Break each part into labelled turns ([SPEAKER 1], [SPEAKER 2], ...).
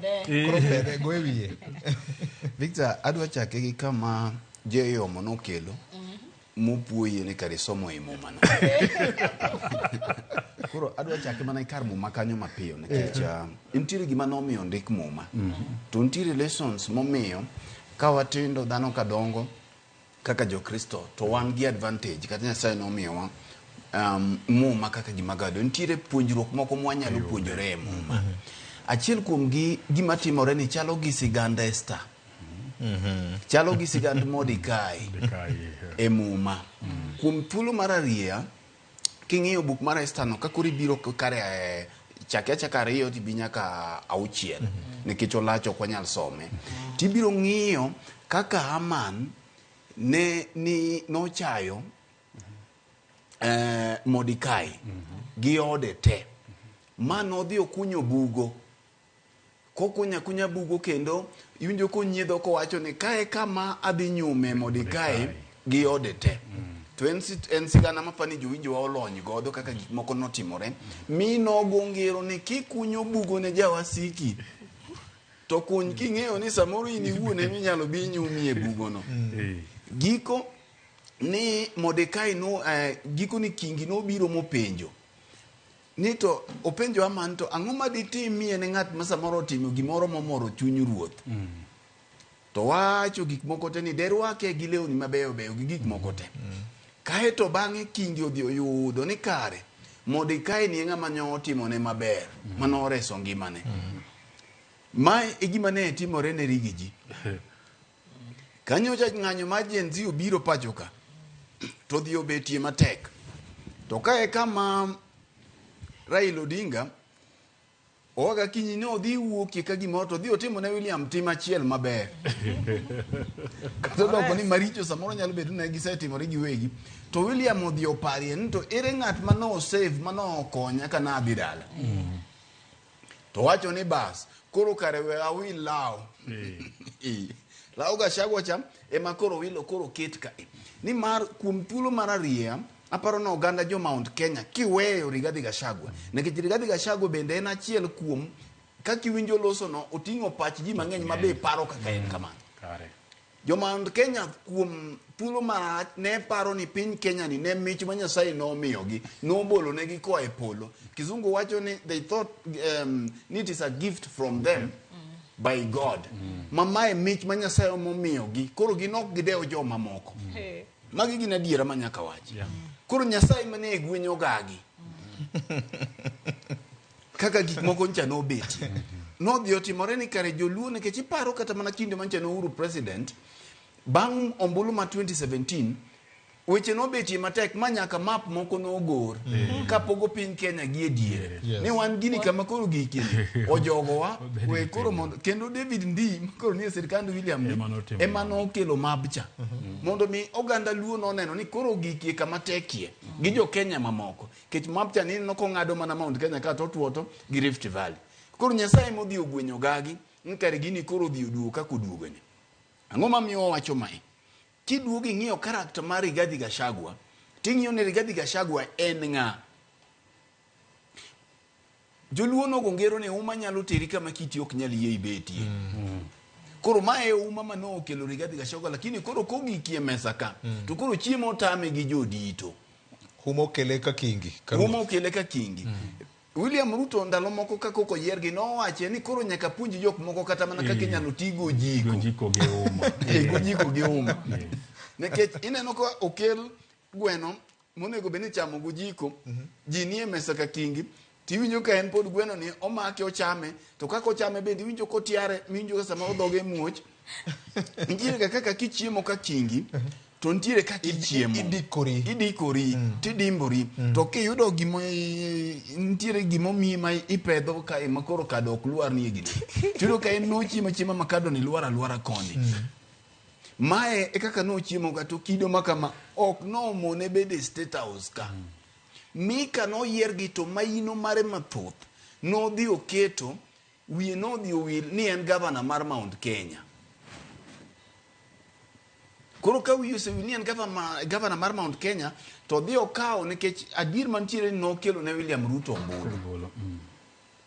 [SPEAKER 1] Koro pedhe go e wiye.
[SPEAKER 2] Victor, adwa chake gi kama Jeyomo nokelo mopuoye ni kare somo e muma no. Koro adwa chake mana e kar muma kanyo mapiyo nikech nitiere gima nomiyo ndik muma. To nitiere lessons momiyo ka watindo dhano ka dongo kaka jokristo to wan gi advantage kata Nyasaye nomiyowa muma kaka gima gado. Nitiere puonjruok moko mwanyalo puonjore e muma. Achiel kuom gi gima timore ni chalo gi sigand Esther. Chalo gi sigand Mordecai e muma. Kuom thuolo mar ariya, king'iyo buk mar Esther no, ka koro ibiro kare chake achaka 2 tibi nyaka 6, nikech olach ok wanyal some. Tibiro ng'iyo kaka Haman ne ni nochayo Mordecai gi ode te. Ma nodhi okunyo bugo. Kokunyo akunya bugo kendo iwinjo konyiedho kowacho ni kae kama adhi nyume Mordecai gi ode te. To en sigana mapani jowinjowa olony godo kaka gik moko notimore. Mi nogo ngero ni kikunyo bugo ne jawasiki to kuny king'eyo ni samoro in iwuon ema inyalo bi nyumi e bugono. Giko ni Mordecai no giko ni kingi nobiro mopenjo. Ni to openjo Haman to ang'o ma ditimie ne ng'at ma samoro otimo gimoro momoro chuny ruoth. To wacho gik moko te ni derwake gi lewni mabeyo beyo gi gik moko te. Kae to bang'e kingi odhi oyudo ni kare Mordecai ni e ng'ama ne otimone maber, mane oreso ngimane. Mae e gima ne timore ne Rigiji. Kanyocha ng'anyo mar Gen Z obiro pacho ka to odhi obetie matek. To ka e kama Raila Odinga oaga kinyi ne odhi wuokie ka gimoro to odhi otimo ne William tim achiel maber. Kata odoko ni maricho samoro nyalo bedo ne gisetimore giwegi. To William odhi oparie ni to ere ng'at mane osave mane okonya ka ne adhi dala. To wacho ni bas, koro kare we awil law. Law Gachagua cha ema koro wilo koro ket ka. Nimar kuom thuolo mar ariya, aparo ni oganda jo Mount Kenya kiweyo Rigathi Gachagua. Nikech Rigathi Gachagua bende en achiel kuom kaka iwinjo loso no oting'o pach ji mang'eny ma be paro kaka en kamano. Jo Mount Kenya kuom thuolo marach ne paro ni piny Kenya ni ne mich ma Nyasaye nomiyogi, nobolo negi koa e polo. Kizungu wacho ni they thought ni it is a gift from them by God. Ma mae mich ma Nyasaye momiyogi, koro gin ok gidew joma moko. Magi gin adiera ma nyaka wachi. Koro Nyasaye mane gwenyo gagi. Kaka gik moko ncha nobetie. Nodhi otimore ni kare joluo nikech iparo kata mana kinde mancha ne Uhuru president bang' ombulu ma 2017 weche nobetie matek ma nyaka map moko nogor kapogo piny Kenya gi e diere. Ni wan gini kama koro giki ojogowa we koro mondo kendo David Ndii koro nie sirkand William Ndii ema nokelo map cha mondo mi oganda Luo noneno ni koro gikie kama tekie gi jo Kenya mamoko. Kech map cha ni nokong'ado mana Mount Kenya ka to otuoto gi Rift Valley. Koro Nyasaye modhi ogwenyo gagi ni kare gini koro odhi oduogo kaka oduogo ni. Ang'o mamiyo wawacho mae? Kiduogo ing'iyo character mar Rigathi Gachagua, ting'iyo ni Rigathi Gachagua en ng'a? Joluo nogo ngero ni uma nyalo teri kama kiti ok nyal yie ibetie. Koro mae e uma mane okelo Rigathi Gachagua lakini koro kogikie mesa ka to koro chiemo otame gi jodito.
[SPEAKER 1] Huma okele ka kingi.
[SPEAKER 2] Huma okele ka kingi. William Ruto ndalo moko ka koko yiergi nowache ni koro nyaka puonj jok moko kata mana kaka inyalo ti gojiko.
[SPEAKER 3] Gojiko gi uma.
[SPEAKER 2] Gojiko gi uma. Nikech ineno ka okel gweno monego bed ni ichamo gojiko, ji nie mesa ka kingi, tiwinjo ka en pod gweno ni omake ochame, to kaka ochame bende iwinjo kotiare, miwinjo ka sama dhoge muoch. Nitiere ga kaka kichiemo ka kingi, to nitiere kaka ichiemo.
[SPEAKER 1] Idikori.
[SPEAKER 2] Idikori, tidimbori. To kiyudo gima nitiere gimomiyi ma ipedho kae ma koro kado ok lwar ni e gini. Tiyudo ka en nochiemo achiema ma kado ni lwar alwara koni. Mae e kaka nochiemo ga to kido ma kama ok nomone bedo e State House ka. Mika noyier gi to maino mare mathoth nodhi oketo wiye nodhi owil ni en gavana mar Mount Kenya. Koro ka wiye osewil ni en gavana mar Mount Kenya to odhi okawo nikech adier mantiere ni nokelo ne William Ruto ombulu.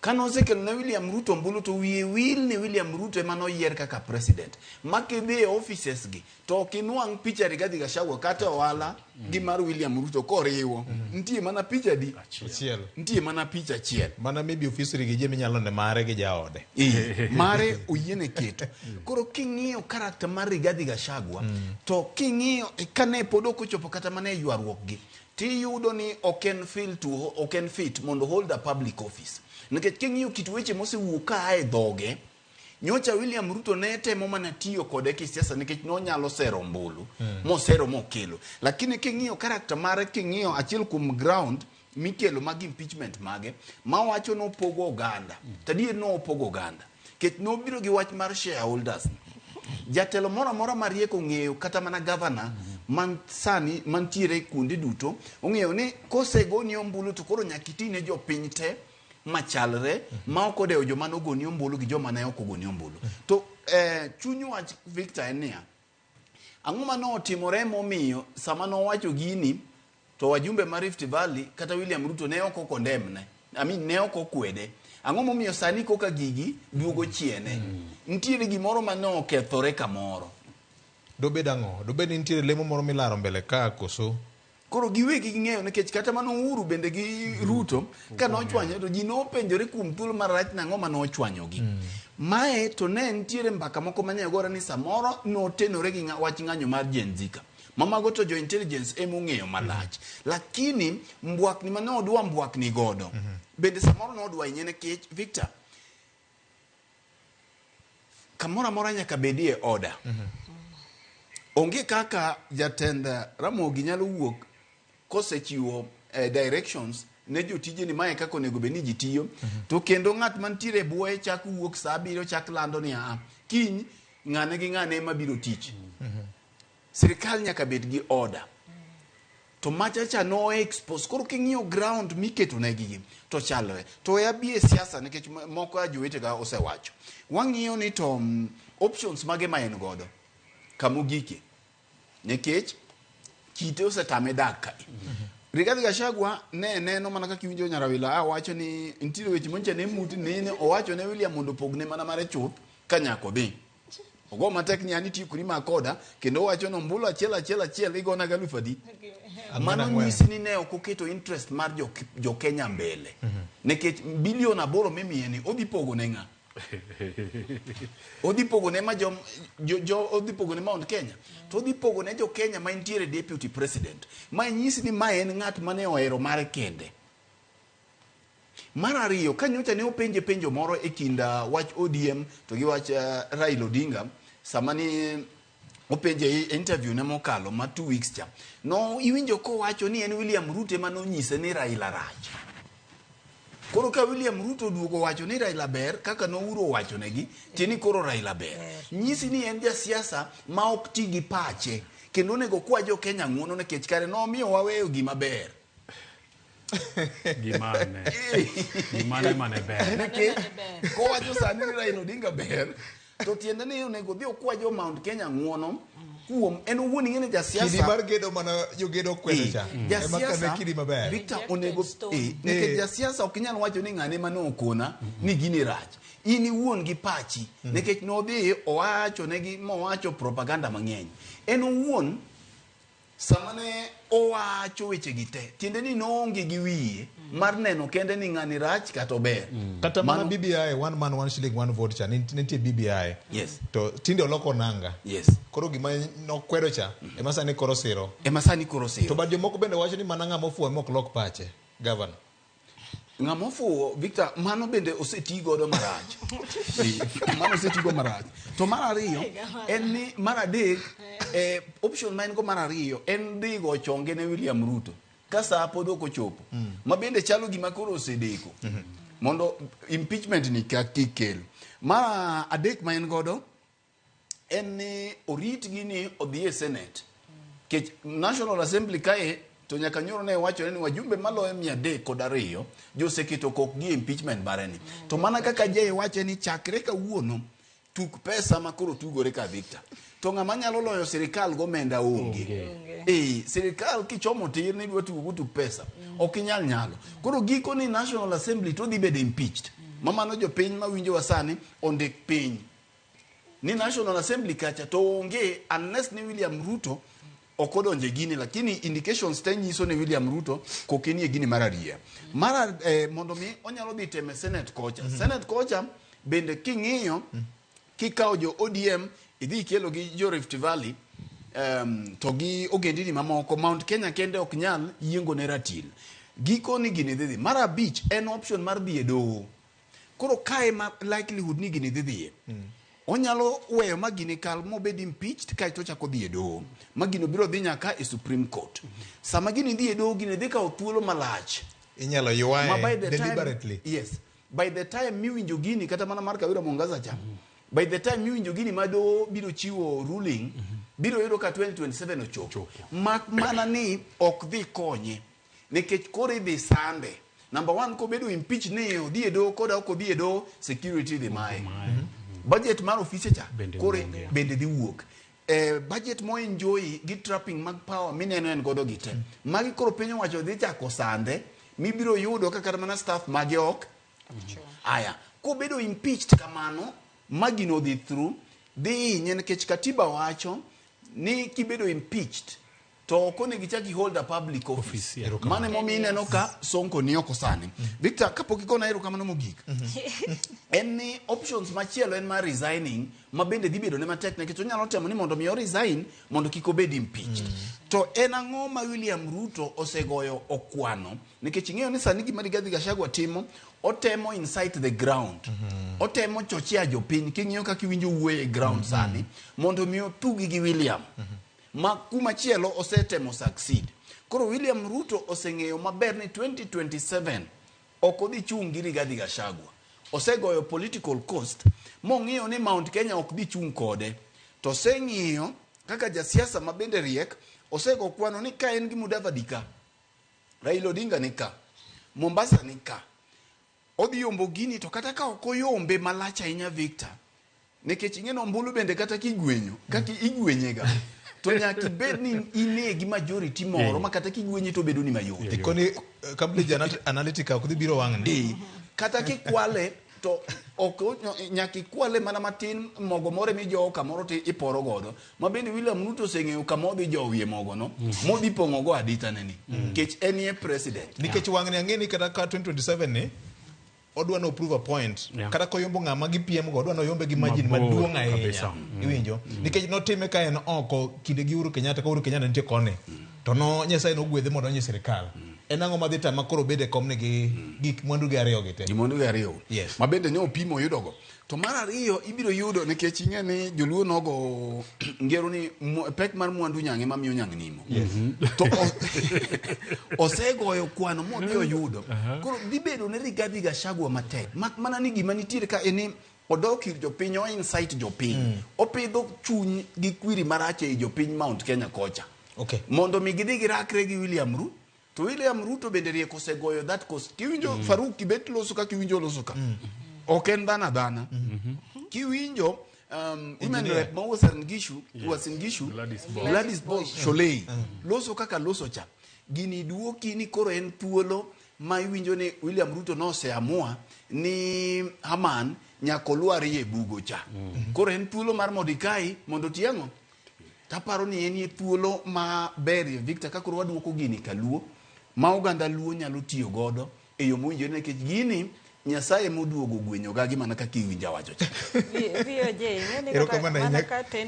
[SPEAKER 2] Kane osekelo ne William Ruto ombulu to wiye wil ni William Ruto ema noyier kaka president. Ma kidhi e offices gi to ok inwang' picha Rigathi Gachagua kata ohala gi mar William Ruto koriwo. Nitie mana picha di?
[SPEAKER 1] Achiel.
[SPEAKER 2] Nitie mana picha achiel.
[SPEAKER 1] Mana maybe ofis Riggy G minyalo ne mare gi jaode.
[SPEAKER 2] Eh, mare oyiene keto. Koro king'iyo character mar Rigathi Gachagua to king'iyo kane pod ok ochopo kata mana e ywaruok gi tiyudo ni ok en feel to ok en fit mondo hold a public office. Nikech king'iyo kit weche mosewuok ka a e dhoge, nyocha William Ruto ne temo mana tiyo kode kisiasa nikech nonyalo sero ombulu, mosero mokelo. Lakini king'iyo character mare, king'iyo achiel kuom ground mikelo mag impeachment mage, mawacho nopogo oganda. To adier nopogo oganda. Nikech nobiro gi wach mar shareholders. Jatelo moro amora mariek ong'eyo kata mana gavana man sani mantiere kuonde duto ong'eyo ni kosegoni ombulu to koro nyaka iti ne jopiny te machalre ma ok odewo joma nogoni ombulu gi joma ne ok ogoni ombulu. To chuny wach Victor en niya, ang'o ma notimore momiyo sama nowacho gini to wajumbe ma Rift Valley kata William Ruto ne ok okondemne, I mean, ne ok okwede. Ang'o momiyo sani koka gigi duogo chiene? Nitiere gimoro ma ne okethore kamoro.
[SPEAKER 1] Dobed ang'o? Dobed ni nitiere lemo moro milaro mbele ka koso?
[SPEAKER 2] Koro giwegi ging'eyo nikech kata mana Uhuru bende gi Ruto ka nochwanyo to ji nopenjore kuom thuolo marach nang'o ma nochwanyogi. Mae to ne nitiere mbaka moko mane ogore ni samoro notenore gi wach ng'anyo mar Gen Z ka. Mamago to jo intelligence ema ong'eyo malach. Lakini mbwakni mane odwa mbwakni godo bende samoro nodwa hinye nikech Victor kamoro amora nyaka bedie order. Onge kaka jatend Ramogi nyalo wuok kosechiwo directions ne jotije ni mae kaka onego bed ni ji tiyo to kendo ng'at mantiere e bwoye chak wuok saa abiriyo chak lando ni aa kiny ng'ane gi ng'ane ema biro tich. Sirikal nyaka bed gi order. To macha cha no expose koro king'iyo ground miketo ne gigi to chalre. To we abi e siasa nikech moko ya jowetega osewacho. Wang'iyo ni to options mage ma en godo kamogike nikech kite osetame dak ka. Rigathi Gachagua ne neno mana kaka iwinjo Nyarawila a wacho ni nitiere weche moncha ne mut nene owacho ne William mondo opogne mana mare chuth ka nyaka odhi. Ogo matek ni an itiekori ma koda kendo owacho ni ombulu achiel achiel achiel igona gi aluf adi. Mano nyisi ni ne ok oketo interest mar jo Kenya mbele. Nikech bilion 8 mimiye ni odhi pogo ne ng'a? Odhi pogo ne ma jo, jo, jo odhi pogo ne Mount Kenya. To odhi pogo ne jo Kenya ma entiere deputy president. Ma nyisi ni ma en ng'at mane ohero mare kende. Mar ariyo, ka nyocha ne openje penjo moro e kind wach ODM to gi wach Raila Odinga, sama ni openje e interview ne mokalo ma 2 weeks cha, no iwinjo kowacho ni en William Ruto ema nonyise ni Raila rach. Koro ka William Ruto oduogo wacho ni Raila ber kaka nouro owacho negi, tiende ni koro Raila ber. Nyisi ni en jasiasa ma ok ti gi pache kendo onego kwa jo Kenya ng'uono nikech kare nomiyo waweyo gima ber.
[SPEAKER 3] Gimane. Gimane mane ber.
[SPEAKER 2] Nikech kowacho sani ni Raila Odinga ber, to tiende ni onego odhi okwa jo Mount Kenya ng'uono kuom en owuon ing'e ni jasiasa.
[SPEAKER 1] Kidi mar gedo mana jogedo okwedo cha. Ema kane kidi maber.
[SPEAKER 2] Victor onego nikech jasiasa ok inyal wacho ni ng'ane mane okona ni gini rach. In iwuon gi pachi nikech nodhi owacho negi mowacho propaganda mang'eny. En owuon sama ne owacho weche gi te, tiende ni noonge gi wiye mar neno kende ni ng'ani rach kata ober.
[SPEAKER 1] Kata mana BBI, one man, one shilling, one vote cha, nitie BBI.
[SPEAKER 2] Yes.
[SPEAKER 1] To tinde oloko nanga.
[SPEAKER 2] Yes.
[SPEAKER 1] Koro gima nokwedo cha, ema sani koro siro.
[SPEAKER 2] Ema sani koro siro.
[SPEAKER 1] To but jomoko bende wacho ni mana ng'ama ofuwo ema ok lok pache, governor.
[SPEAKER 2] Ng'ama ofuwo, Victor, mano bende oseti godo marach. Mano oseti go marach. To mar ariyo, en ni mar adek, option ma en go mar ariyo, en dhi go chonge ne William Ruto. Ka saa pod ok ochopo. Ma bende chalo gima koro osedeko. Mondo impeachment ni kik kel. Mar adek ma en godo, en ni orit gi ni odhi e Senate. Kech National Assembly kae to nyaka nyoro ne wachore ni wajumbe maloyo 302 joseketo kokgi e impeachment mare ni. To mana kaka Jay wache ni chakre kawuono tuk pesa ma koro tugore ka Victor. To ng'ama nyalo loyo sirikal gomenda onge. Sirikal kichomo tir ni idwa tugo go tuk pesa, ok inyal nyalo. Koro giko ni National Assembly to dhi bedo impeached. Ma mano jopiny mawinjowa sani ondik piny ni National Assembly kacha to onge unless ni William Ruto ok odonjo e gini, lakini indications te nyiso ni William Ruto koke nie gini mar ariya mar mondo mi onyalo dhi teme Senate kocha. Senate kocha bende king'iyo kikawo jo ODM idhi ikelo gi jo Rift Valley to gi ogendini mamoko, Mount Kenya kende ok nyal yiengo ne ratil. Giko ni gini dhi dhi. Mar abich en option mar dhi e doho. Koro kae ma likelihood ni gini dhi dhiye. Onyalo weyo ma gini kal mobed impeached, kaeto ochako dhi e doho ma gino biro dhi nyaka e Supreme Court. Sama gini dhi e doho, gini dhi kawo thuolo malach
[SPEAKER 1] Inyalo
[SPEAKER 2] ma
[SPEAKER 1] ywaye
[SPEAKER 2] by the
[SPEAKER 1] deliberately.
[SPEAKER 2] time, yes, by the time miwinjo gini kata mana mar Kawira Mwangaza cha, by the time miwinjo gini ma doho biro chiwo ruling, biro yudo ka 2027 ochopo. Mak mana ni ok dhi konye nikech koro idhi sande. Number one, kobedo impeach ni odhi e doho koda ok odhi e doho, security dhi maye, budget mar ofise cha
[SPEAKER 3] Bende
[SPEAKER 2] koro
[SPEAKER 3] onge.
[SPEAKER 2] bende dhi wuok, budget mo enjoy gi trapping mag power mineno en godo gi te. Magi koro piny owacho dhi chako sande mibiro yudo ka kata mana staff mage ok aya. Kobedo impeached kamano ma gino dhi through, dhi hinye nikech katiba wacho ni kibedo impeached to ok onego ichak i hold a public office.
[SPEAKER 3] Office, yeah.
[SPEAKER 2] Mano emomiyo ineno ka Sonko ni oko sani. Victor, kapok ikona erokamano mogik, en ni options machielo en mar resigning, ma bende dhi bedo ne matek nikech onyalo temo ni mondo mi o resign mondo kik obed impeached. To en ang'o ma William Ruto osegoyo okwano? Nikech ing'eyo ni sani gima Rigathi Gachagua timo, otemo incite the ground, otemo chochea jopiny. King'iyo kaka iwinjo wuoyo e ground sani mondo mi otugi gi William ma kumachielo osetemo succeed. Koro William Ruto oseng'eyo maber ni 2027 ok odhi chung' gi Rigathi Gachagua. Osegoyo political cost mong'iyo ni Mount Kenya ok dhi chung' kode. To oseng'iyo kaka jasiasa ma bende riek, osego kwano ni ka en gi Mudavadi ka, Raila Odinga ni ka, Mombasa ni ka, odhi yombo gini. To kata ka ok oyombe malach ahinya, Victor, nikech ing'e ni ombulu bende kata kigwenyo kaka igwenyega to nyaka ibed ni ine gi majority moro ma kata kigwenye to obedo ni mayot.
[SPEAKER 1] Ikoni Cambridge Analytica ok dhi biro wang'ni.
[SPEAKER 2] Kata kikwale to ok nyaka ikwale mana matin, mogo moro mijowo kamoro to iporo godo. Ma bende William Ruto oseng'eyo kama odhi jowie mogono modhi pong'ogo aditane ni nikech en ye president.
[SPEAKER 1] Nikech wang'ni ang'e ni kata ka 2027 ni odwa no prove a point. Kata koyombo ng'ama gipiem go, odwa noyombe gi margin
[SPEAKER 3] mabor,
[SPEAKER 1] maduong' ahinya.
[SPEAKER 3] Kabisa.
[SPEAKER 1] Iwinjo? Nikech notime ka en oko kinde gi Uhuru Kenyatta, ka Uhuru Kenyatta nitie koni. To no Nyasaye nogwedhe mondo donjo e sirikal. En ang'o madhi tama koro obed e komni gi gik mwandu gi ariyo gi te?
[SPEAKER 2] Gimondo gi ariyo.
[SPEAKER 1] Yes.
[SPEAKER 2] Ma bende ne opimo oyudogo. To mar ariyo ibiro yudo nikech ing'e ni joluo nogo ngero ni pek mar mwandu nyang' ema miyo nyang' nimo. To osegoyo kwano modhi oyudo. Koro dhi bedo ne Rigathi Gachagua matek. Mak mana ni gima nitiere ka en ni odok ir jopiny, o incite jopiny. Opidho chuny gi kwiri marach ei jopiny Mount Kenya kocha. Mondo mi gidhi girakre gi William Ruto. To William Ruto bende riek, osegoyo that cost. Kiwinjo Faruk Kibet loso kaka iwinjo loso ka. Ok en dhano adhana. Kiwinjo women
[SPEAKER 1] Engineer.
[SPEAKER 2] rep ma Uasin Gishu, Uasin Gishu,
[SPEAKER 3] Gladys Boss.
[SPEAKER 2] Gladys Boss Sholei loso kaka loso cha. Gini duoki ni koro en thuolo ma iwinjo ni William Ruto noseamua ni Haman nyaka olwarie e bugo cha. Koro en thuolo mar Mordecai mondo oti ang'o? Taparo ni en e thuolo maberie, Victor, ka koro waduoko gini kaluo ma oganda luo nyalo tiyo godo e yo mowinjore nikech gini Nyasaye moduogo gwenyo gagi mana kaka iwinjo awacho cha.
[SPEAKER 4] VOJ, ing'e ni kata
[SPEAKER 1] Erokamano
[SPEAKER 4] mana
[SPEAKER 1] ahinya.
[SPEAKER 4] ka ten